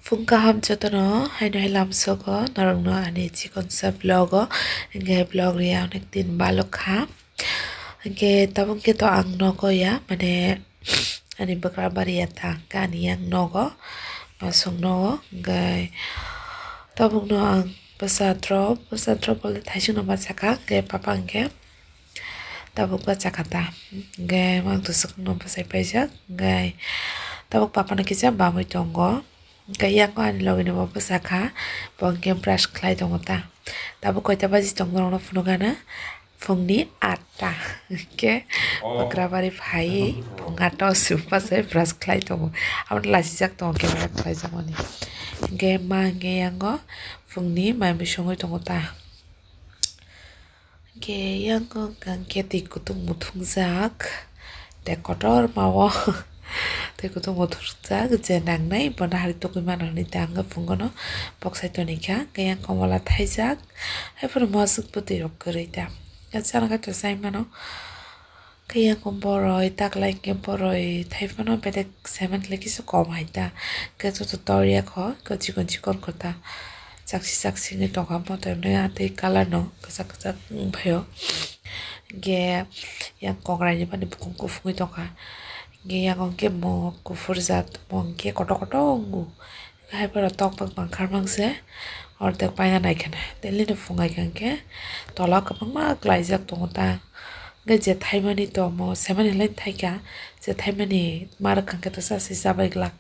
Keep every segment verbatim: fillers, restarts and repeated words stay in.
Phung kaham jotono, haino hai lamsogo norokno ani chikonsa vlog o, hwnkhe vlog ri ya onek din balok kha. Hwnkhe tabuk khe to ang nogo ya, mane ani bwkra bari ya ta, hwnkhe ani yang nogo, nosong nogo, hwnkhe tabukno ang bwsa drop, bwsa drop bole thaisukno bachakha, hwnkhe papa hwnkhe tabuk bachakha ta, hwnkhe mang to swkangno bwsai paijak, hwnkhe tabuk papano kisa bamwi tongo. Hwnkhe yang ani logi ni bo bwsa kha, bo hwnkhe brush khlai tongo ta. Tabuk koita baji tongo norokno phunukgana, phungni atta. Hwnkhe Oh. Bakrabari phai phung atta o swpasai brush khlai tongo. Abo lasijak tongo camera khlaijak mani. Hwnkhe ma hwnkhe yango phungni mai mui songwi tongo ta. Hwnkhe yang wngkha hwnkhe twi kutung muthungjak, tei kotorma o twi kutung muthungjak, je nangnai bono hari tugui mano hinui ta hwnkhe phungono boksai tonikha. Hwnkhe yang komola thaijak, haiphuru mosok bwtwi rok kwrwi ta, chana khe to chai mano. Khe yang boroi taklai hwnkhe boroi thaiphano bedek cement le kisa kom hai ta, khe joto tor ya kho, khe chikon chikon kho ta. Chaksi chaksi wngwi tongkha, motom nw atwi colour no kwchak kwchak wng phaio. Hwnkhe yang kokrani mani bukung kuphungwi tongkha. Hwnkhe yang hwnkhe mo kuphur jat, mo hwnkhe kotor kotor wngo. Haiphano tokbak mangkharmang se, ordek paina naikhana. Daily no phungai kha hwnkhe tola o kwbangma klaijak tongo ta. Hwnkhe je thaimani tomo, semani le thaikha, je thaimani ma rwkha hwnkhe to chasi chabai glak.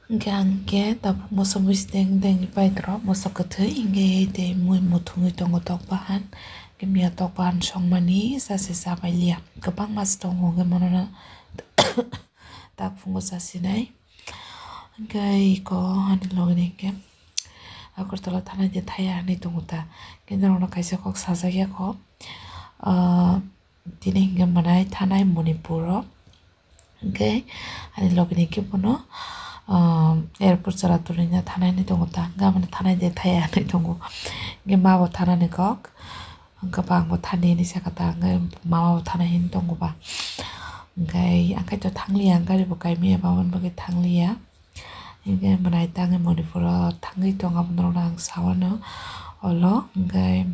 Hwnkhe ang khe tabuk moso mui se deng deng pai toro, moso kwthwi hwnkhe tei mui muthungwi tongo tok bahan. Hwnkhe miya tok bahan songmani chasi chabai liya. Kwbangma se tongo hwnkhe mono no tak phungo chasinai. Hwnkhe iko ani logi ni hwnkhe Agartala thanai de thaya hinui tongo ta. Hwnkhe norokno kaisa kok sajak ya kho. Ah, tini hwnkhe mwnai thanai Manipur o. Hwnkhe ani logi ni khe bono, ah, airport chwla tuli na thanai hinui tongo ta. Hwnkhe abono thanai de thaya hinui tongo. Hwnkhe ma bo thanani kok. Hwnkhe ba ang bo thani hinui sakha ta, hwnkhe mama bo thana hinui tongo ba. Hwnkhe ang khe to thangliya, ang gari bo kaimaya, babani bagwi thangliya. Hwnkhe mwnai tangwi Manipur o thangwi tong, abo norokno ang sawano olo. Hwnkhe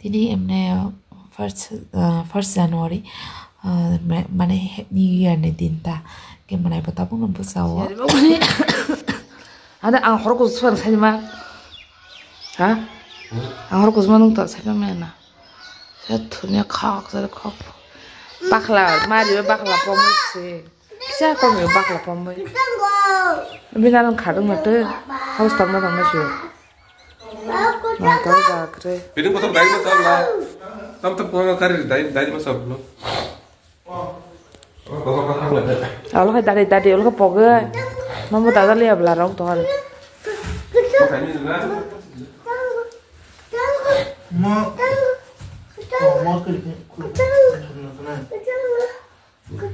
tini emne first, ah, first January, ah, ma-, mane New Year ni din ta. Hwnkhe mwnai bo tabukno bwsao. Ada ang horo kusu suan saima. Ha? Ang horo kusu manung ta saima mena. Sa thunia khak sa khak. Bakla mari bakla pomoi se. Kisa komi bakla pomoi. Bina lang khadung mate. Haus tangma tangma sio. Nang kau bakre. Bini kotor dai ma sabla. Tam tam pona kari dai dai ma sabla. Olo khai dadi dadi olo khai pogo. Mamo dada liya bla rok dohal.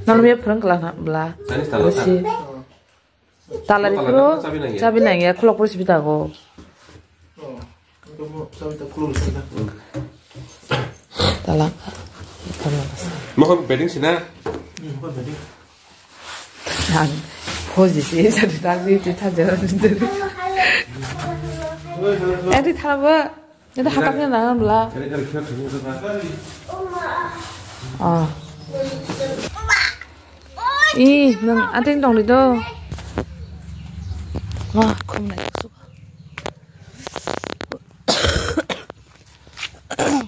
Nang biya phrang kla na bla. Ani tala Besi. Tala. Tala di khuluk, chabi nang ya? Chabi nang ya, khuluk pore sibi dago. Oh, itu mau, chabi tak khuluk sana. Tala. Tala. Mau bedding sina? Hmm, bukan bedding. Ang, phoji si, jadi tak di, di thaja. Oi, hello, hello. Eh, di thala ba. Ede hakak ni nang bla. Ah. Ih, nang ating tong di do. Wah, khum nai kusuk.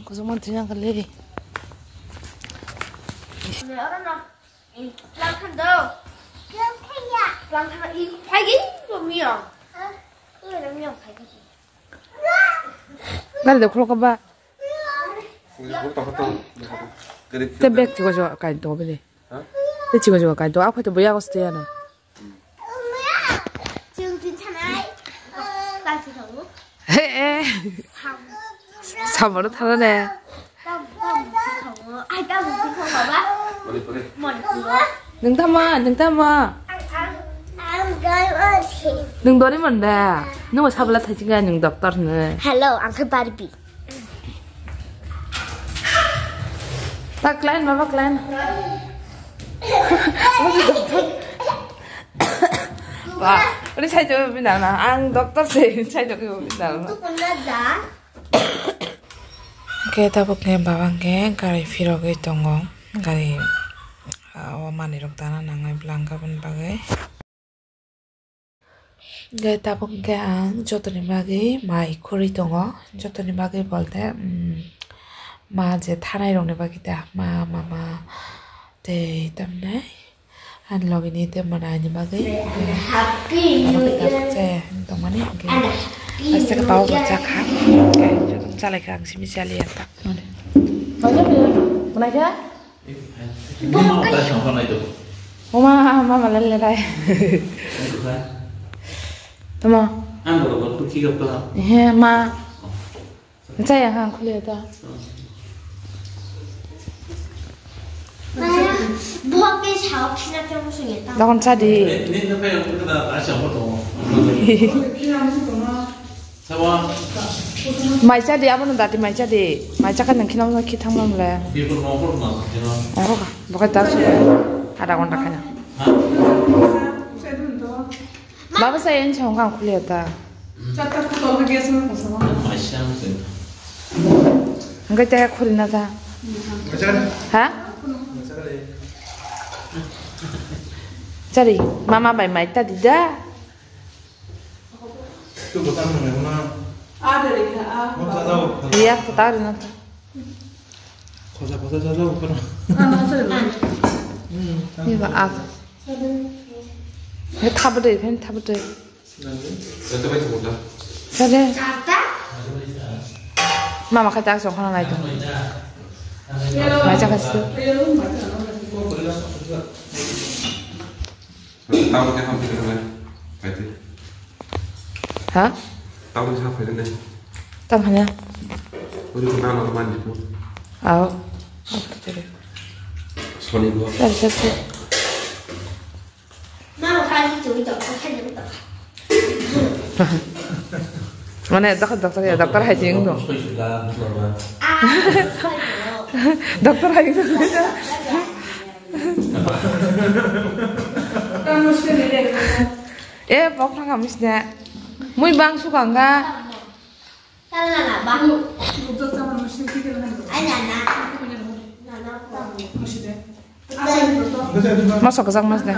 Kusuk man tinyang kali. Lang khan do. Lang khan i phai gi do miyang. Oi, do miyang phai gi. Gari do khulok ba. Te bag chigo jo kai do bele. Ha? Te chigo jo kai do. Aphai to boya goste yana. Chwng tin thanai. Kasi thamu. He, eh. Sam. Samano thana ne. Tam, tam, thamu. Ai, tam, thamu, baba. Manipur. Nwng tama, nwng tama. Ang, ang, ang, ang, Nwng dori manda. Nwng sabla thaisinga nwng doctor hwno. Hello, ang khe Barbie. Ta klein, baba klein. Ba. Ori sai to bina na, ang doctor se sai to bina na. Khe tabuk khe baba khe gari phirogwi tongo, gari, ah, o manwi rok dana nangnai bwla wngkha bini bagwi. Khe tabuk khe ang jotoni bagwi mai khurwi tongo, jotoni bagwi bolte, mm, ma je thanai rokni bagwi da, ma, mama tei tamni. Ani logi ni tei mwnai ni bagwi. Happy New Year. Tongmani hwnkhe. Aste khe tawbo chakha. Hwnkhe jotono chalaikha ang simi chaliya ta. Mwnai kha? Mama, mama lele dai. Tama. He ma. Chaya ha khule ta. Maya, buhok ke sao khina ke musu ye ta. Dokon chadi. Mai chadi, amo no dati mai chadi. Mai chaka nang khina musu khi thang mam le. Oro ka, bokai ta su. Ada kon rakha na. Baba saya yang chong kang khule ta. Chatta kutol ke gas ma kosama. Maisam se. Hwnkhe tei khurina ta. Ha? Chari, mama bai mai ta dida. Tu botang mana mana. Ada deh, ah. Mau sadau. Iya, kota rina ta. Khosa khosa cha cha kono. Ni ba a. He thabde, he thabde. Sare. Mama kha tak song khana nai to. Mai cha kasi. Tamo te ham phai rwmai. Phai te. Ha? Tamo te ham phai rwmai. Tam hanya. Uri ko nana man jitu. Aw. Soni go. Sar sar sar. Mama khai jitu to khai jitu. Mane doktor, doktor ya, doktor hai jing to. Ah, khai jitu. Doktor hai jing to. E, bok thang kami sini. Mui bang suka enggak? Masuk ke sang mas deh.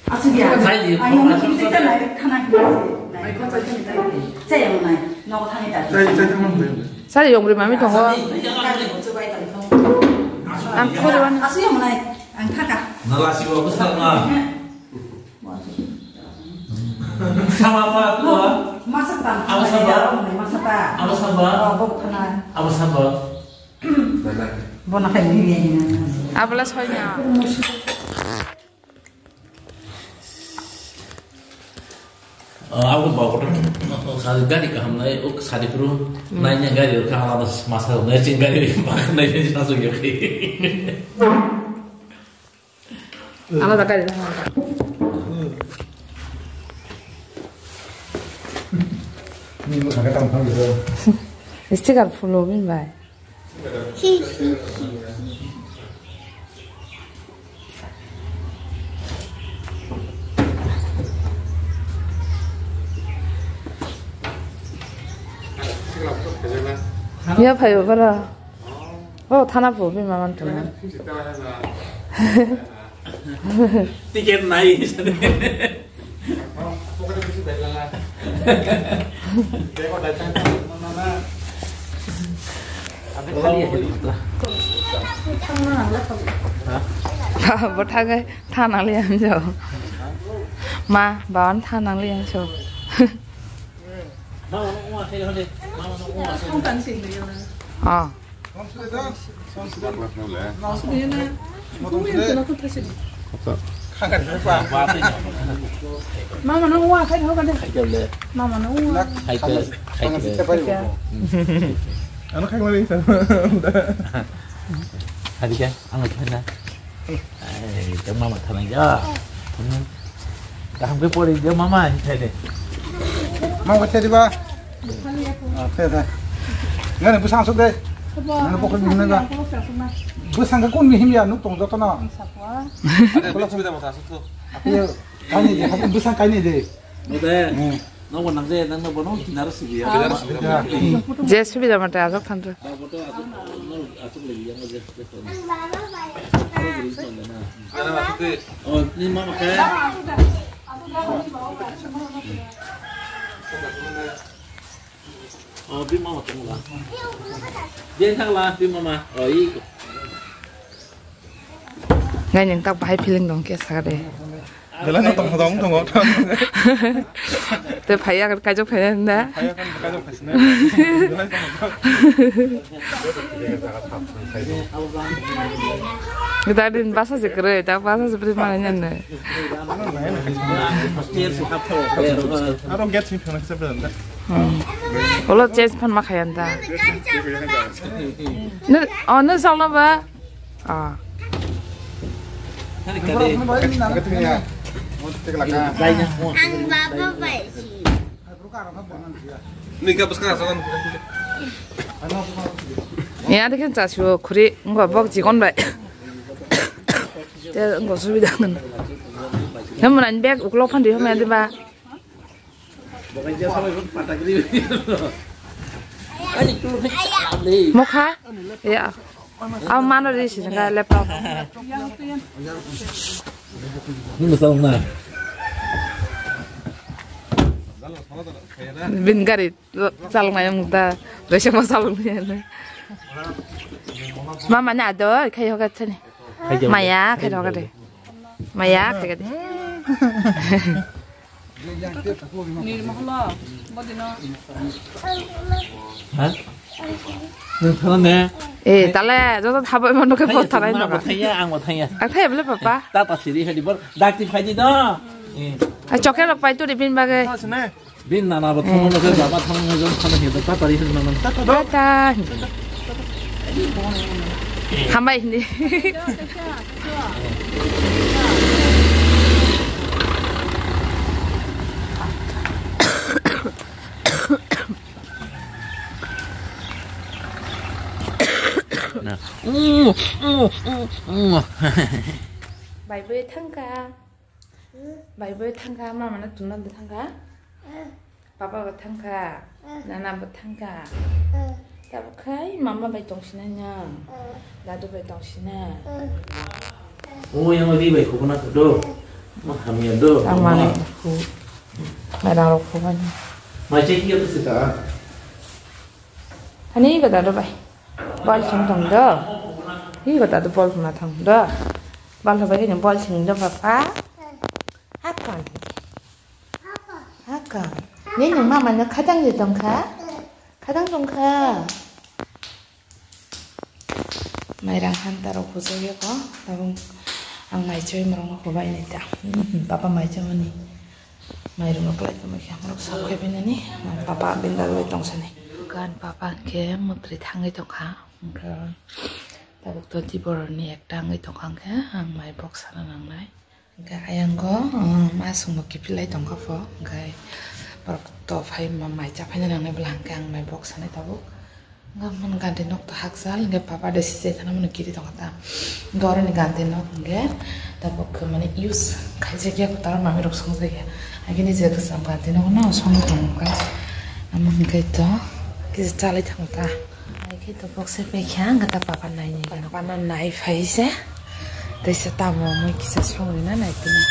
Asli ya. Ayo, kita kan naik kanan kita. Naik kota kita. Saya yang naik. Nogo thani tadi. Sari yong bri mami tongo. Ang khore wan. Asli yang naik. Ang thaka. Nalasi wa besar ma. Sama apa tu? Masak tan. Apa sabar? Masak tan. Apa sabar? Oh, bok thana. Apa sabar? Bona khai ni ni. Abla soina. Abo ba kotor sadi gari kaham nai, o sadi puru nai nya gari ka ala masa nai ching gari ba nai ching sasu yo. Alada gari da. Ni mo thangka tam thang yo. Sticker phulo bin bai. Ya phaio bara. Oh, thana phu bima man thana. Ticket nai. Bo thangai thana liya jo. Ma, bawan thana liya jo. Ah. Mama no wa khai ho kade. Mama no wa. Khai khai khai. Ano khai mari. Adike ang khai na. Ai, tang mama thanai ja. Kaham khe pori de mama, hinthai de. Mama khe thedi ba. Ah, thedi. Ngani bwsang sok de. Nang pokok ni nang. Bwsang ka kun mihim ya nuk tong joto no. Ada bini sudah mata asuk tu. Aku ya kani de, aku bwsang kani de. Udah. Hmm. Nobo nang je, nang nobo nang kinar sibia. Kinar sibia. Je subida mate ajak thandu. Nobo to asuk, asuk lagi yang aja. Ada masuk tu. Oh, ni mama kaya. Oh, bi mama tong la. Dia thang la, bi mama. Oh, i. Ngai nang tak bahai feeling dong ke sare. Belai no tong dong tong. Te phaiya kan kajok phaiya na. Phaiya kan kajok phaiya na. Belai tong dong. Kita din basa je kere, ta basa je beri mana nyan ne. Aro get sing phana se belai. Hmm. Olo change phan ma khayan ta. Ne, oh, ne salno ba? Ah. Ang baba bai si. Ni ka bas ka sa. Ya, dekhen cha sio khuri ngo bok jikon bai. Te ngo subida ngan. Hem ran bag uklok phan di hem ya de ba. Mokha? Ya. Aw mano ri si nga laptop. Ni mo salong na. Bin gari salong na yang da. Resa mo salong ni na. Mama na do khai hoga chani. Maya khai hoga de. Maya khai hoga de. Nirmoholo, bodino. Ha? Nung thana ne? Eh, tale, joto thabai mano ke botharai no. Bothaya, ang bothaya. Ang thaya bole papa. Ta ta siri hadi bor, dakti phaidi do. Eh. Ai choke rok pai tu ribin bagai. Bin nana bo thangno ke baba thangno jong thangno ke ta tari hin nana. Tata. Hambai hindi. Bai bai thangka. Bai bai thangka, mama no tuna de thangka. Papa bo thangkha, nana bo thangkha. Tabuk khai mama bai tongsina nya. Dadu bai tongsina. O yang ri bai khubuna do. Ma hamya do. Ang mama. Mane khu. Mai rang rok khubani. Mai che ki to sita. Ani ba dadu bai. Bol sing tong do. Hi ba dadu bol khuna thang do. Bol bai ni bol sing do papa. Hakon. Hakon. Ni nung mama no khatang je tongkha? Khatang tongkha. Mairang hanta rok hujak ya ko. Tabung ang mai choi morong no hubai ni ta. Papa mai choi mani. Mairung no klai tongma khe morok sab khai binani. Papa binda bai tongsani. Gan papa ke mutri thangai tongkha. Tabuk to tibor ni ekta wngwi tongkha khe ang mai boksana nangnai. Hwnkhe ayang go, um, aswk bo kiphilai tongkha pho, hwnkhe borok to phai ma-, mai cha phaina nangnai bwla hwnkhe ang mai boksani tabuk. Hwnkhe mani ganti nok to hakchal, hwnkhe papa de sijai thana mani kiri tongkha ta. Hwnkhe oroni ganti nok hwnkhe tabuk mani use khaijak ya, kwtal mami rok songjak ya. Agini je kwcham ganti nok no songwi tongkha. Amo hwnkhe to kisa chalai thango ta. Hai khe to box se pekha, ang khe ta papa nai ni gana. Papa no nai phai se. Tei se tamo mui kisa songwi na nai tini.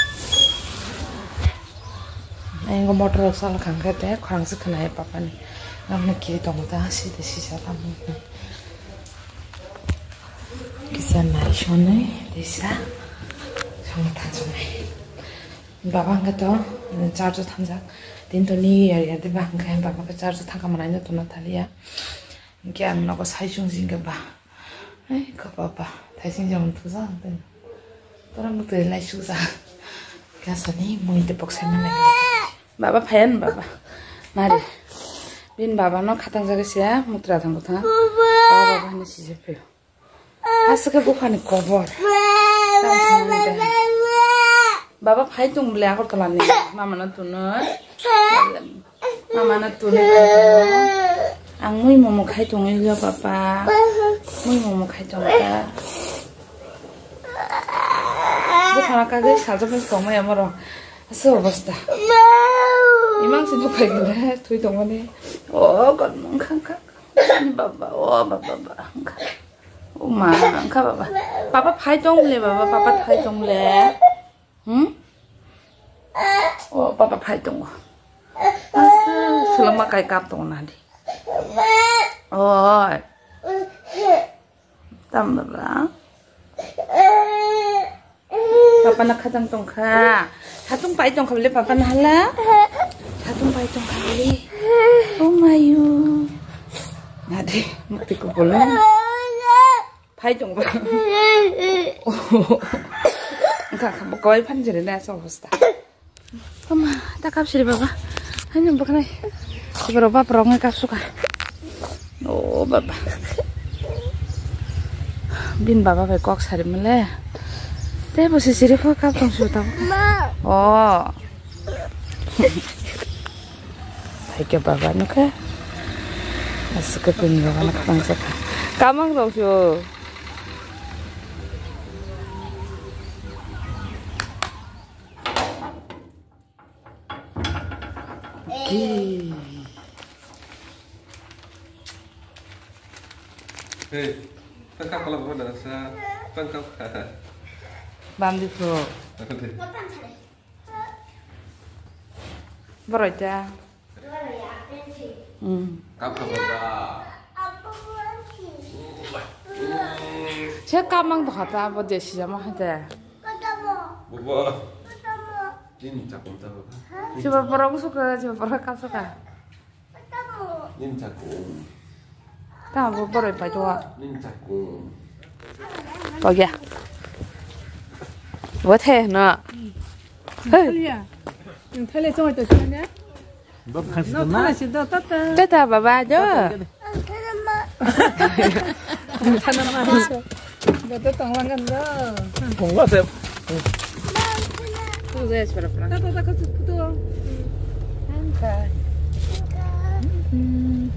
Ang motor rok sal khang khe te khorang se khna ya papa ni. Ang no kiri tongo ta si de si sa tamo. Kisa nai sonwi tei sa song thansonai. Baba ang khe to charge o thanjak. Tin to ni ya ya de ba ang khe baba khe charge o thangka manai no to na thaliya. Hingke ang nogo sai chwng si hingke ba. Ai, ko papa, thaising jang thusa ang tei. Tora muk tei lai susa. Kasani mui te pok sai manai. Baba phayan baba. Nari. Bin baba no khatang jaga sia mutra thang kutha. Baba baba ni si je phe. Asake bukhani kobor. Tang samani tei. Baba phai tung bole Agartala ni. Mama no tuno. Mama no tuno. Ang mui momo khai tongwi lo, papa. Mui momo khai tongkha. Bukhara kagwi sajak bai tongmaya moro. Asa obostha. Imang se nukhai gina thui tongmani. O god mangkha kha. Baba, o baba, baba. O ma, angkha baba. Papa phai tong le, baba, papa phai tong le. Hmm? O, papa phai tongo. Asa, sulama kai kap tongo nadi. Oi. Tam baba. Papa na khatang tongkha. Thatung pai tongkha bole papa na hala. Thatung pai tongkha bole. Oh mayu. Nadi, mukti ko bolo. Phai tong ba. Engka kha bo koi phan jere na so hosta. Mama, ta kap siri baba. Hai nang baknai. Sibaro bap rong kap suka. Oh baba. Bin baba bai kok sari male. Te bo si siri kho kap tong su ta. Ma. Oh. Hai ke baba nukha. Aswk ke pini baba nukha nang jaka. Kamang rok jo. Ki. Hey, tangka pala baba nasa, tangka. Bamdi pro. Aku deh. Boroi ta. Hmm. Kap kap ba. Se kamang doha ta bo je sijama hate. Baba. Tin chakum ta baba. Siba borok suka, siba borok kap suka. Nim chakum. Ta bo boroi pai to. Nim chakum. Pagya. What he na? Hey. Thale choi to sina. Bab khasi to na. Tata baba jo. Betul tonglangan do. Tongla se. Tu je sura pura. Tata tata tu tu. Angka. Hmm.